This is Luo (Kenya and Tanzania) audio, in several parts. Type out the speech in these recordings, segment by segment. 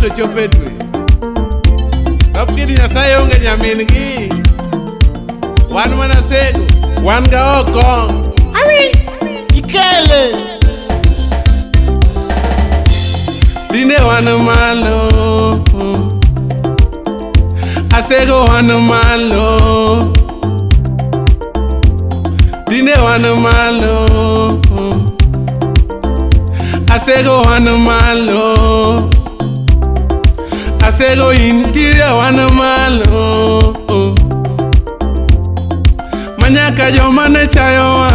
to chopo e dwe. Top Kid Nyasaye onge nyamin gi. Wan mana sego, wan ga oko. Awi. Ikele. Tinde wan malo. Asego wan malo. Tinde wan malo. Asego wan malo. Asego interior wan malo. Manyaka joma ne chayowa.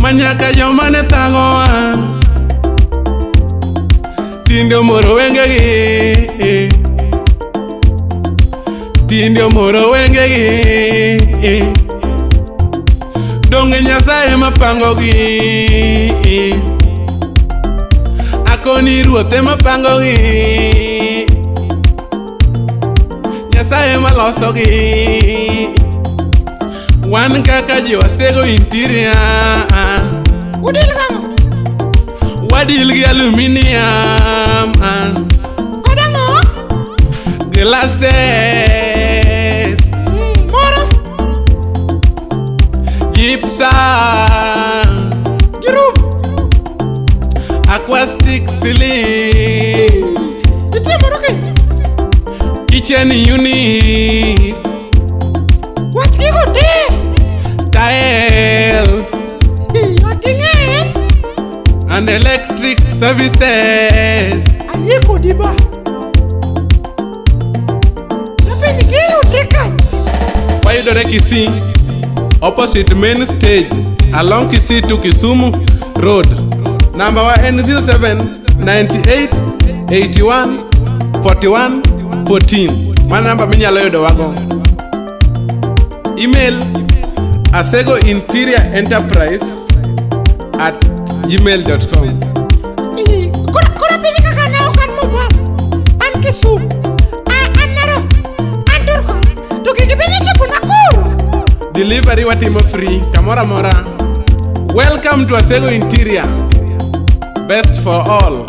Manyaka joma ne thagowa. Tinde omoro wengegi. Tinde omoro wengegi. Donge Nyasaye mapangogi. Akoni Ruoth ema pangogi. Nyasaye malosogi. Wan kaka jo Asego Interior. Udil gang'o? Wadil gi aluminium. Kod ang'o? Glasses. Moro. Gypsum. Gi room. Acoustic ceiling. Nitie moro kendo. Kitchen units. Wach gigo te. Tiles. Ok ging'eny. And electric services. Ayie kodi ba. Napenj giyudre kanye? Wayudore Kisii, opposite main stage, along Kisii to Kisumu Road. Namba wa en 07 98 81 41 14. Mano namba minyalo yudo wago. Email asegointerior@gmail.com. Ih, Koro piny kaka ne ok an Mombasa, an Kisumu, an Narok, an Turkana, to gigi be nyachopo Nakuru. Delivery watimo free kamoro amora. Welcome to Asego Interior. Best for all.